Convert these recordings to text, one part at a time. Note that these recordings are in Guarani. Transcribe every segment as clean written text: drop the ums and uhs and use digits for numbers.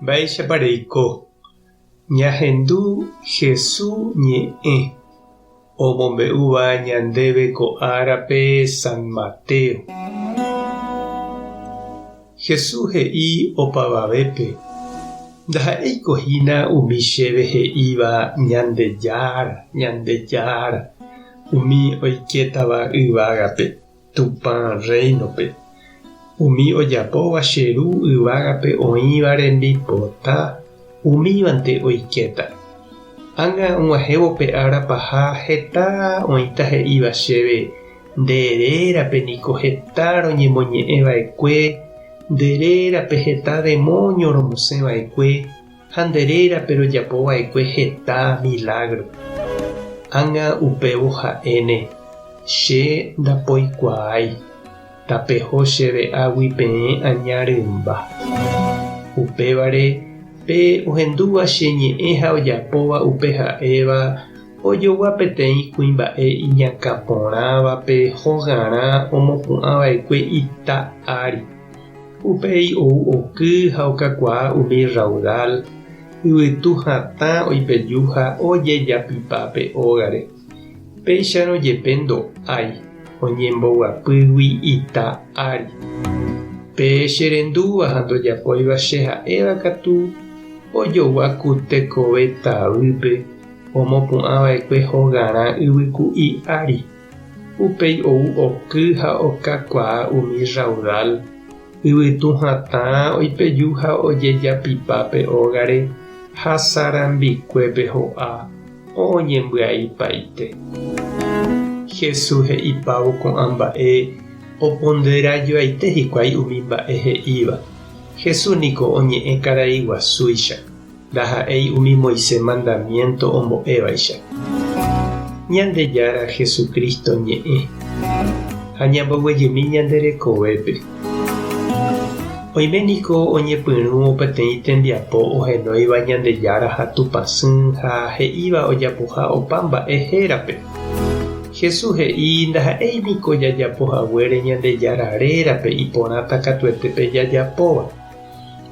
Mba'éichapa reiko? Ñahendu Hesu ñe'ẽ omombe'úva ñandéve ko árape San Mateo. Hesu he'i opavavépe, Ndaha'éiko hína umi chéve he'íva Ñandejára, Ñandejára, umi oikétava yvágape. Tupã Rréinope. Umi ojapóva che Ru yvágape oĩva rembipota, umívante oikéta. Ág̃a og̃uahẽvo pe ára paha heta oĩta he'íva chéve, Nde rérape niko heta roñemoñe'ẽ va'ekue, nde rérape heta demóño romosẽ va'ekue, ha nde rérape rojapo va'ekue heta milágro. Ág̃a upévo ha'éne, Che ndapoikuaái, tapeho chéve águi peẽ aña rymba. Upévare, pe ohendúva che ñe'ẽ ha ojapóva upe ha'éva, ojogua peteĩ kuimba'e iñakã porãvape hogarã omopu'ã va'ekue ita ári. Upéi ou oky ha okakuaa umi rraudál, yvytu hatã oipeju ha ojejapipa pe ógare. Péicharõ jepe ndo'ái, oñemboguapýgui ita ári. Pe che rendúva ha ndojapóiva che ha'éva katu, ojogua ku tekove tavýpe omopu'ã va'ekue hogarã yvyku'i ári. Upéi ou oky ha okakuaa umi rraudál, yvytu hatã oipeju ha ojejapipa pe ógare ha sarambikuépe ho'a oñembyaipaite. Jesús he'ipávo ko'ã mba'e oponderajoaite hikuái umi mba'e he'íva. Jesús niko oñe'ẽ karai guasúicha. Ndaha'éi umi Moisés mandamiénto ombo'évaicha. Ñandejára Jesucristo ñe'ẽ ha ñamboguejymi ñande rekovépe. Oime niko oñepyrũ peteĩ tembiapo ohenóiva Ñandejára ha Tupãsy ha he'íva ojapoha opa mba'e hérape. Jesús he'i ndaha'éi niko jajapo haguére Ñandejára rérape iporãta katuete pe jajapóva.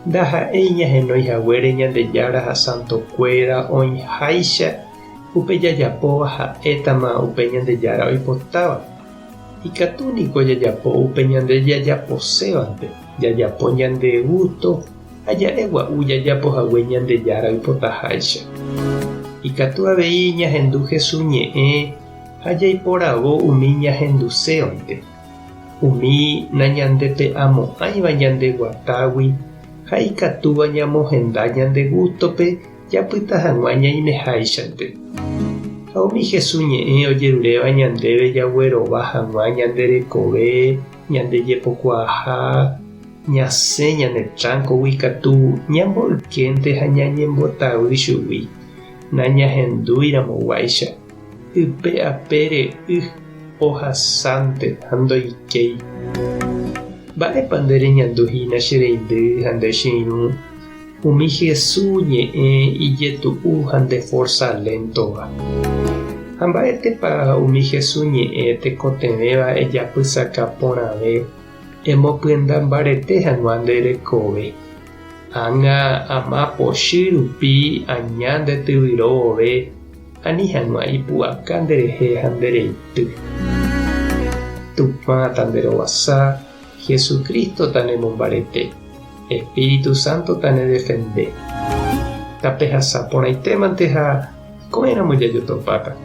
Ndaha'éi ñahenói haguére Ñandejára ha santokuéra oĩháicha upe jajapóva ha'étama upe Ñandejára oipotáva. Ikatu niko jajapo upe ñande jajaposévante, jajapo ñande gústo ha ja'e gua'u jajapo hague Ñandejára oipotaháicha. Ikatu avei ñahendu Jesús ñe'ẽ ha jaiporavo umi ñahendusévante. Umi nañandepe'amo'ãiva ñande guatágui ha ikatúva ñamohenda ñande gústope japyta hag̃ua ñaimeháichante. Ha umi Jesús ñe'ẽ ojeruréva ñandéve jaguerova hag̃ua ñande rekove, ñande jepokuaaha, ñasẽ ñane tránkogui katu ñamboykénte ha ñañembotavy chugui, nañahendúiramoguáicha. Ype apére y ohasánte ha ndoikéi. Mba'épa nde reñandu hína che reindy ha nde che irũ umi Hesu ñe'ẽ ijetu'u ha nde forsa léntova? Ha mba'étepa umi Hesu ñe'ẽ tekotevẽva ejapysaka porãve emopyenda mbarete hag̃ua nde rekove? Ág̃a ama pochy rupi aña nde tyvyro vove Ani hag̃ua ipu'aka nderehe ha nde reity. Tupã tanderovasa, Jesucristo tanemombarete, Espíritu Santo tanedefende. Tapehasa porãitémante ha ko'ẽramo jajotopáta.